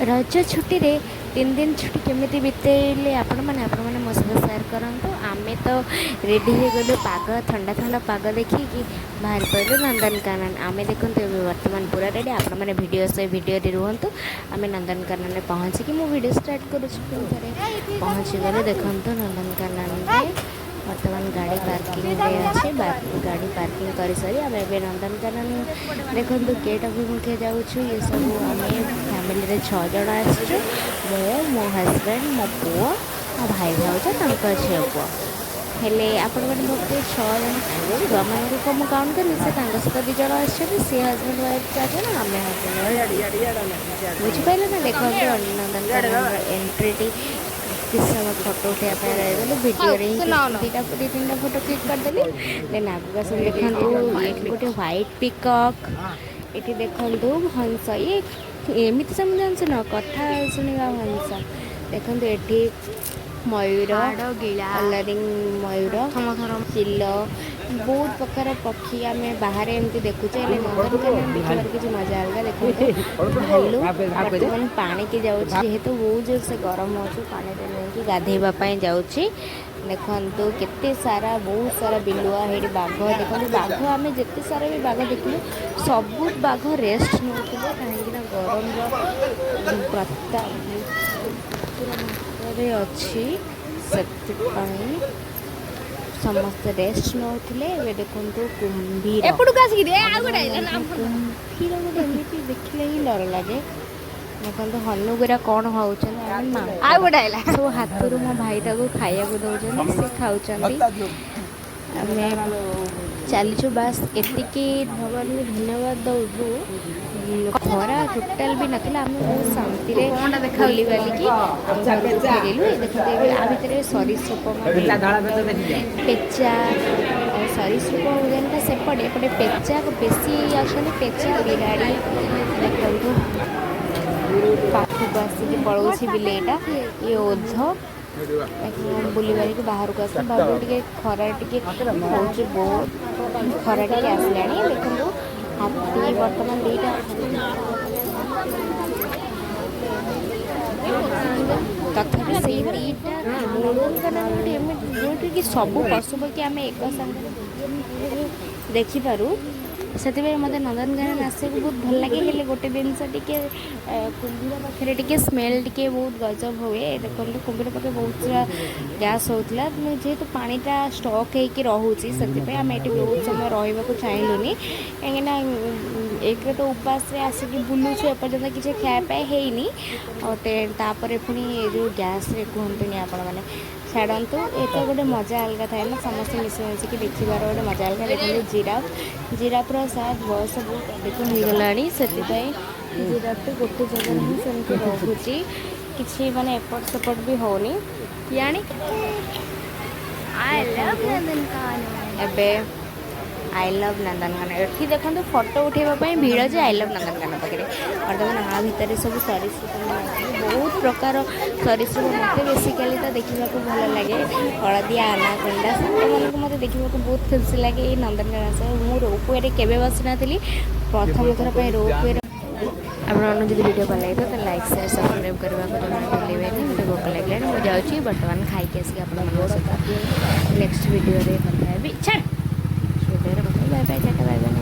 ରଜ ଛୁଟିରେ 3 ଦିନ ଛୁଟି କେମିତି ବିତେଇଲେ ଆପଣମାନେ? ଆପଣମାନେ ମୋ ସହିତ ସେୟାର କରନ୍ତୁ। ଆମେ ତ ରେଡ଼ି ହେଇଗଲୁ। ପାଗ ଥଣ୍ଡା ଥଣ୍ଡା ପାଗ ଦେଖିକି ବାହାରି ପଡ଼ିଲୁ ନନ୍ଦନକାନନ। ଆମେ ଦେଖନ୍ତୁ, ଏବେ ବର୍ତ୍ତମାନ ପୁରା ରେଡ଼ି। ଆପଣମାନେ ଭିଡ଼ିଓ ସହ ଭିଡ଼ିଓରେ ରୁହନ୍ତୁ। ଆମେ ନନ୍ଦନକାନନରେ ପହଞ୍ଚିକି ମୁଁ ଭିଡ଼ିଓ ଷ୍ଟାର୍ଟ କରୁଛି। ପୁଣି ଥରେ ପହଞ୍ଚିଗଲୁ। ଦେଖନ୍ତୁ, ନନ୍ଦନକାନନରେ ବର୍ତ୍ତମାନ ଗାଡ଼ି ପାର୍କିଂରେ ଅଛି। ଗାଡ଼ି ପାର୍କିଂ କରିସାରି ଆମେ ଏବେ ନନ୍ଦନକାନନ, ଦେଖନ୍ତୁ, ଗେଟ୍ ଅଭିମୁଖେ ଯାଉଛୁ। ଏସବୁ ଆମେ ଫ୍ୟାମିଲିରେ ଛଅ ଜଣ ଆସିଛୁ: ମୁଁ, ମୋ ହଜବେଣ୍ଡ, ମୋ ପୁଅ, ମୋ ଭାଇ ଭାଉଜ, ତାଙ୍କ ଝିଅ ପୁଅ। ହେଲେ ଆପଣମାନେ ଭାବୁଥିବେ, ଛଅ ଜଣ, ଛୁଆମାନଙ୍କୁ କ'ଣ ମୁଁ କାଉଣ୍ଟ କରିନି? ସେ ତାଙ୍କ ସହିତ ଦୁଇ ଜଣ ଆସିଛନ୍ତି। ସିଏ ହଜବେଣ୍ଡ ୱାଇଫ୍ ଚାରି ଜଣ, ଆମେ ହଜବେଣ୍ଡ ୱାଇଫ୍। ବୁଝିପାରିଲେ ନା? ଦେଖନ୍ତୁ, ନନ୍ଦନକାନନର ଏଣ୍ଟ୍ରିଟି। କିଛି ସମୟ ଫଟୋ ଉଠାଇବା ପାଇଁ ରହିଗଲୁ। ଭିଡ଼ିଓରେ ହିଁ ଦୁଇଟା, ଦୁଇ ତିନିଟା ଫଟୋ କ୍ଲିକ୍ କରିଦେଲି। ଦେନ୍ ଆଗକୁ ଆସନ୍ତୁ। ଦେଖନ୍ତୁ, ଏଇଠି ଗୋଟେ ହ୍ୱାଇଟ୍ ପିକକ୍। ଏଠି ଦେଖନ୍ତୁ ହଂସ। ଇଏ ଏମିତି ସବୁ ହଂସ ନୁହଁ, କଥା ଶୁଣିବା ହଂସ। ଦେଖନ୍ତୁ, ଏଠି ମୟୂର, ଗିଳା। କଲରିଂ ମୟୂର, ପ୍ରଥମ ଥର। ଚିଲ, ବହୁତ ପ୍ରକାର ପକ୍ଷୀ ଆମେ ବାହାରେ ଏମିତି ଦେଖୁଛେ, ହେଲେ ନନ୍ଦନକାନନ ଦେଖିବାର କିଛି ମଜା ଅଲଗା। ଦେଖନ୍ତୁ, ଭାଲୁ ବର୍ତ୍ତମାନ ପାଣିକି ଯାଉଛି। ଯେହେତୁ ବହୁତ ଜୋରସେ ଗରମ ହେଉଛି, ପାଣିରେ ନେଇକି ଗାଧେଇବା ପାଇଁ ଯାଉଛି। ଦେଖନ୍ତୁ, କେତେ ସାରା, ବହୁତ ସାରା ବିଲୁଆ ହେଇଠି। ବାଘ ଦେଖନ୍ତୁ, ବାଘ। ଆମେ ଯେତେ ସାରା ବି ବାଘ ଦେଖିଲୁ, ସବୁ ବାଘ ରେଷ୍ଟ ନେଉଥିଲେ, କାହିଁକିନା ଗରମର ପ୍ରତାପ ପୁରା ମାତ୍ରାରେ ଅଛି। ସେଥିପାଇଁ ସମସ୍ତେ ରେଷ୍ଟ ନେଉଥିଲେ। ଏବେ ଦେଖନ୍ତୁ କୁମ୍ଭୀର। ଏପଟକୁ ଆସିକି ଦେ, ଆଉ ଗୋଟେ ଆଇଲା ନା। କୁମ୍ଭୀର ଗୋଟେ ଏମିତି ଦେଖିଲେ ହିଁ ଡର ଲାଗେ। ଦେଖନ୍ତୁ, ହନୁଗୁରା କ'ଣ ହେଉଛନ୍ତି। ଆମେ ଆଉ ଗୋଟେ ଆଇଲା। ସବୁ ହାତରୁ ମୋ ଭାଇ ତାକୁ ଖାଇବାକୁ ଦେଉଛନ୍ତି, ସେ ଖାଉଛନ୍ତି। ଆମେ ଚାଲିଛୁ। ବାସ୍, ଏତିକି ଭଗବାନଙ୍କୁ ଧନ୍ୟବାଦ ଦେଉଛୁ, ଖରା ଟୋଟାଲ୍ ବି ନଥିଲା। ଆମେ ବହୁତ ଶାନ୍ତିରେ କ'ଣଟା ଦେଖାଯାଉଛି? ବୁଲିବାଲିକି ଆମ ଘରକୁ ଫେରିଲୁ। ଏ ଦେଖନ୍ତୁ, ଏବେ ଆ ଭିତରେ ସରୀସୃପ ମାନେ ପେଚା ଆଉ ସରୀସୃପ ଉଦ୍ୟାନଟା ସେପଟେ। ଏପଟେ ପେଚା ବେଶୀ ଅଛନ୍ତି, ପେଚା, ବିରାଡ଼ି। ଦେଖନ୍ତୁ, ପାଖକୁ ଆସିକି ପଳଉଛି ବିଲେଇଟା। ଇଏ ଓଧ। ବୁଲିବାଲିକି ବାହାରକୁ ଆସିଲୁ। ଭାବିଲୁ ଟିକେ ଖରା ଟିକେ ହେଉଛି, ବହୁତ ଖରା ଟିକେ ଆସିଲାଣି। ଦେଖନ୍ତୁ, ହାତୀ ବର୍ତ୍ତମାନ ଦୁଇଟା ଅଛନ୍ତି। ତଥାପି ସେଇ ଦୁଇଟା ନନ୍ଦନକାନନ ଗୋଟେ ଏମିତି ଯେଉଁଠିକି ସବୁ ପଶୁପକ୍ଷୀ ଆମେ ଏକ ସାଙ୍ଗରେ ଦେଖିପାରୁ। ସେଥିପାଇଁ ମୋତେ ନନ୍ଦନକାନନ ଆସିବାକୁ ବହୁତ ଭଲ ଲାଗେ। ହେଲେ ଗୋଟେ ଜିନିଷ ଟିକେ କୁମ୍ଭୀର ପାଖରେ ଟିକେ ସ୍ମେଲ୍ ଟିକେ ବହୁତ ଗଜବ ହୁଏ। ଦେଖନ୍ତୁ, କୁମ୍ଭୀର ପାଖରେ ବହୁତ ସାରା ଗ୍ୟାସ୍ ହେଉଥିଲା। ଯେହେତୁ ପାଣିଟା ଷ୍ଟକ୍ ହେଇକି ରହୁଛି, ସେଥିପାଇଁ ଆମେ ଏଠି ବହୁତ ସମୟ ରହିବାକୁ ଚାହିଁଲୁନି, କାହିଁକିନା ଏକରେ ତ ଉପାସରେ ଆସିକି ବୁଲୁଛୁ, ଏପର୍ଯ୍ୟନ୍ତ କିଛି ଖାଇବା ପାଇଁ ହେଇନି। ଆଉ ତାପରେ ପୁଣି ଏ ଯେଉଁ ଗ୍ୟାସ୍ରେ, କୁହନ୍ତୁନି ଆପଣମାନେ, ଛାଡ଼ନ୍ତୁ। ଏ ତ ଗୋଟେ ମଜା ଅଲଗା ଥାଏ ନା, ସମସ୍ତେ ମିଶି ମିଶିକି ଦେଖିବାର ଗୋଟେ ମଜା ଅଲଗା। ଦେଖନ୍ତୁ ଜିରାଫ। ଜିରାଫର ସାୟଦ ବୟସ ବହୁତ ଅଧିକ ହେଇଗଲାଣି, ସେଥିପାଇଁ ଜିରାଫଟି ଗୋଟେ ଜାଗାରେ ହିଁ ସେମିତି ରହୁଛି। କିଛି ମାନେ ଏପଟ ସେପଟ ବି ହେଉନି ଜାଣି। I love Nandankanan. ଏବେ I love Nandankanan. ଏଠି ଦେଖନ୍ତୁ, ଫଟୋ ଉଠାଇବା ପାଇଁ ଭିଡ଼ ଯେ I love Nandankanan ପାଖରେ। ବର୍ତ୍ତମାନ ଆ ଭିତରେ ସବୁ ସରୀସୃପ ମାନେ ଅଛନ୍ତି, ବହୁତ ପ୍ରକାର ସରୀସୃପ। ମୋତେ ବେସିକାଲି ତ ଦେଖିବାକୁ ଭଲ ଲାଗେ ହଳଦିଆ ଆନାକୋଣ୍ଡା ସାପମାନଙ୍କୁ। ମୋତେ ଦେଖିବାକୁ ବହୁତ ଖୁସି ଲାଗେ ଏଇ ନନ୍ଦନକାନନ ସବୁ। ମୁଁ ରୋପୱେରେ କେବେ ବସିନଥିଲି, ପ୍ରଥମ ଥର ପାଇଁ ରୋପୱେରେ। ଆପଣମାନଙ୍କୁ ଯଦି ଭିଡ଼ିଓ ଭଲ ଲାଗିଥିବ, ତାହେଲେ ଲାଇକ୍, ସେୟାର, ସବସ୍କ୍ରାଇବ୍ କରିବାକୁ ଜମା ଭୁଲିବେନି। ମୋତେ ଭୋକ ଲାଗିଲାଣି, ମୁଁ ଯାଉଛି ବର୍ତ୍ତମାନ ଖାଇକି ଆସିକି ଆପଣମାନଙ୍କ ସହିତ ନେକ୍ସଟ ଭିଡ଼ିଓରେ କଥା ହେବି। ଛାଡ଼, ଭିଡ଼ିଓରେ କଥା ହେବି। Bye bye, tata, bye bye.